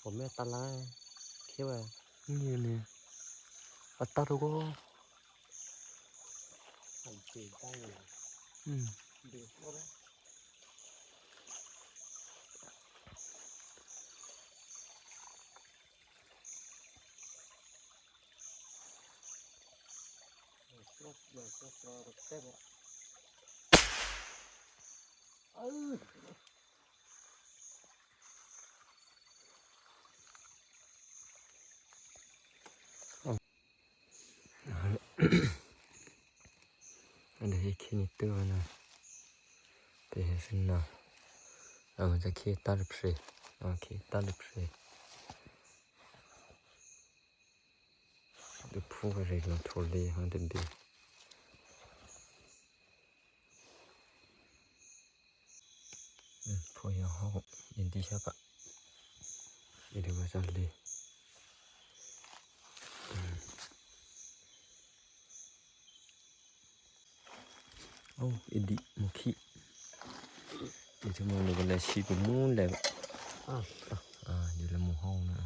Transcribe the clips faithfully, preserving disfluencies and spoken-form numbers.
Pò̤mè́ tǎ̤lǎ, khyé vǎ. Nyě̤ ni. A tǎ̤ ṭhǒ kó. Hmm. Ada hé khyéní̤ tû́ vǎ ná pè̤ hé thǐ ná a mǎ cò́ khyé tǎ̤ tôprè̤, a khyé tǎ̤ tôprè̤. Dûphú vǎ rè̤ lò̌ htwǒlě hò́ tadû. Phǒyǎ hò́, idǐ hyǎ pǎ. Idǐ vǎ cò́ lě. Ó, idǐ mòkhí. Idǐ mòlè lè̌ sí pamú lè̌. A, a, yǒ lè̌ mòhò́ ná.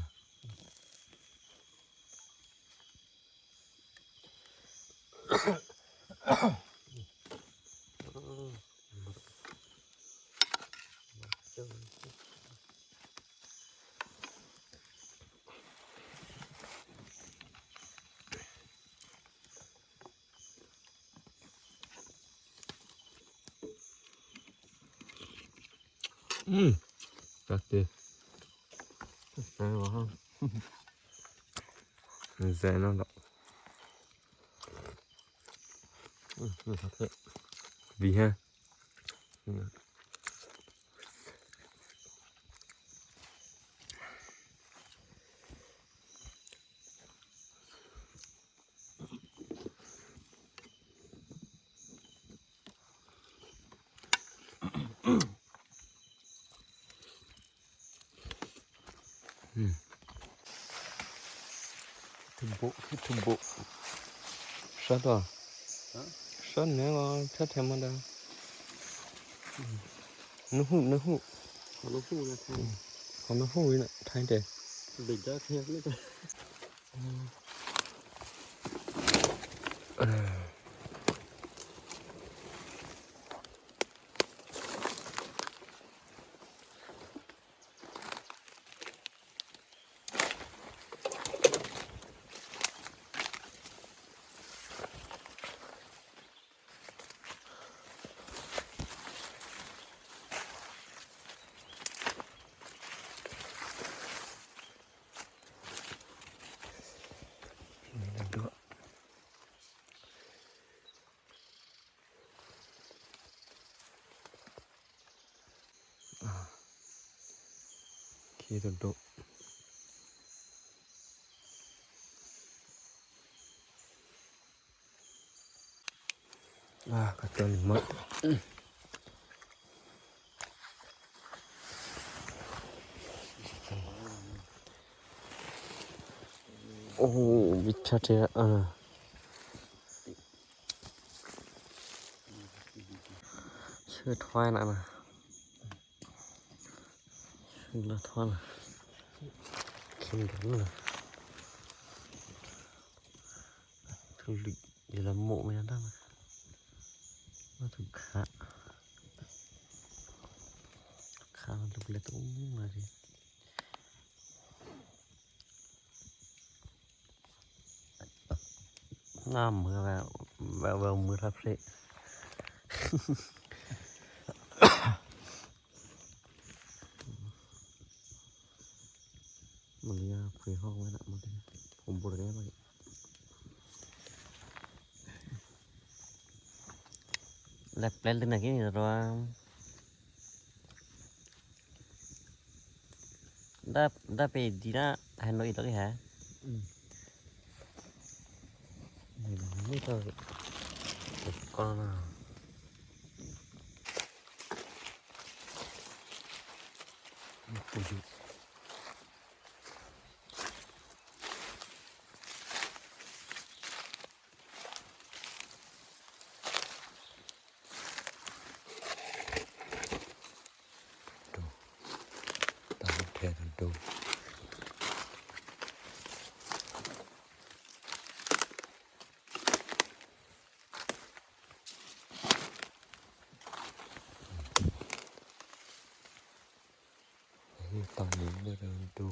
Ừm, tǎ̤tě. Tǎ̤tě vǎ hò́. Zè̤ ná lò̌. Ừm, tǎ̤tě. Vǐ̤ hé. Hm. Khwí htwǒbo̤, khwí htwǒbo̤. Shò́ to. Hả? Shò́ nè̤ vǎ phyáhtè̌ mò̌ dǎ. Nǔhú, nǔhú. Khò nǔhú ná Thái. Hm. Khò nǔhú ná Thái tè̤. Bèdá Thái lố. Hm. Khí tôdǒ. A, kacò́ lǐ mò̌. Ô̌, vǐ̤htya htyě, a. Shuô̌ htwǒ ná, ná. Shuô̌ lǎ htwǒ ná. Khǐ lǔ ná. Htwǒ lǔ, yě lǎ mǒ mǎ yǎ dá ná. Ná htwǒ khǎ. Khǎ lǔ lè̌ tǒ ná rǐ. Ná mṳ̂̌ vǎ, vǎ, vǎ mṳ̂̌ thǎphrě. Mò̌ lǐ yǎ phwǐ hò́ wǎ ná mò̌ lǐ. Phǒ bǒ rè̤ bá. Lè̌ plè̌ lǐ nè̤ kí ni rò. Dá, dá pě idǐ ná hè̌ nǒ itò́ lǐ hè̌? Hm. Nè̤ nǐ tǎ kò ná. Hm, pǔ ju. Htwǒ. Tǎ̤ htwǒ htwǒ. Tò̤lǐ lốdǒ.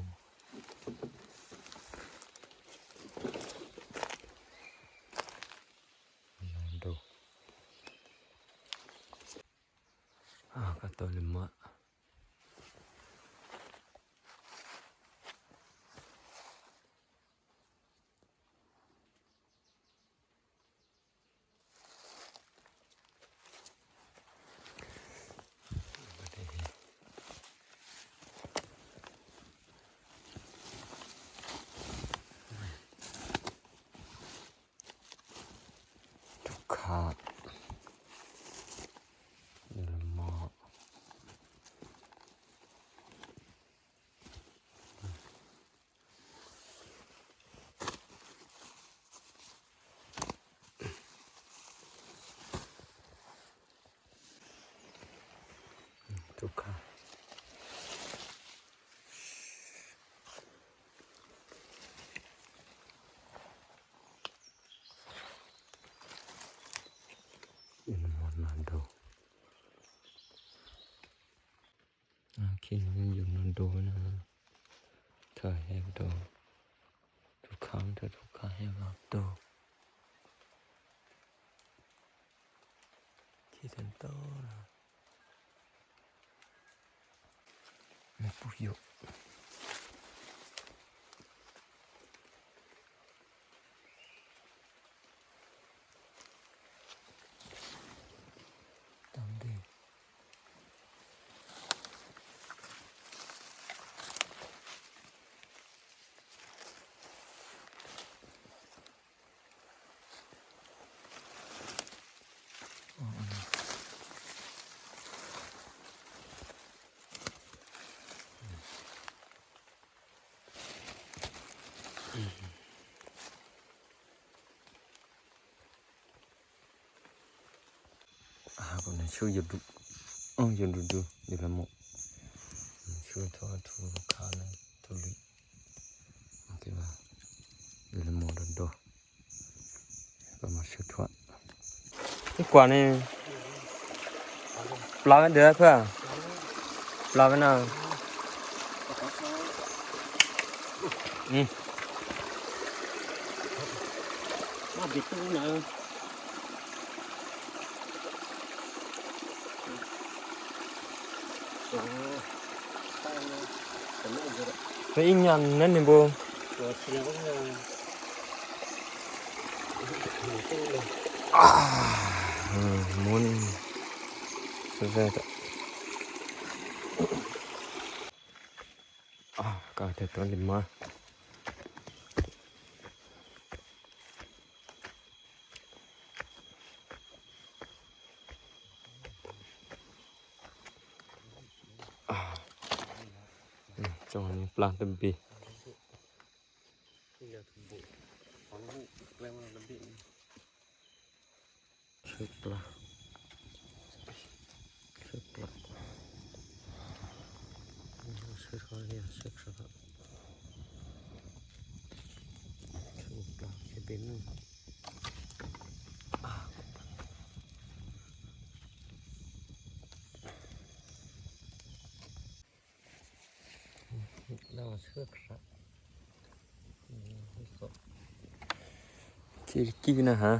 Lǒdǒ. A, ka̤tǒ lǐmò̤́. Htǔkhǎ. Lǐmò̤́. Htǔkhǎ. Lǐmò̤́ nò̤dǒ. A, khi nuô̌ yǒ nò̌dǒ ná, htuô̌hè̌ dǒ, htǔkhǎ htuô̌ htǔkhǎ hè̌ vǎ dǒ. Khi tôntố rò, mè̤pṳ́ yǒ. Tǎ dě. A, kò nè̤ shú yǒdu. Ó, yǒdu dǔ, yǒ lè̌mò̤́. Shú htwǒ, htwǒ khǎ ná htwǒ lwǐ. Ok, vǎ. Yǒ lè̌mò̤́ dǒdǒ. Vǎ ma shú htwǒ. Í kwa̤ ní. Plǎ vè̤́ dố phú à? Plǎ vè̤́ ná. Vǎ í nyǎ nè̤ ní̤ bǒ. Ah, hmm, món. Ah, ka̤htya̤ tǒ lǐmò̤́. Ah, hmm, cò̤̌ ní plá tôbě. Shuốplá. Shuốplá. Shuốplá, shuốplá. Shuốplá, shuốplá. Kí kí ná hả?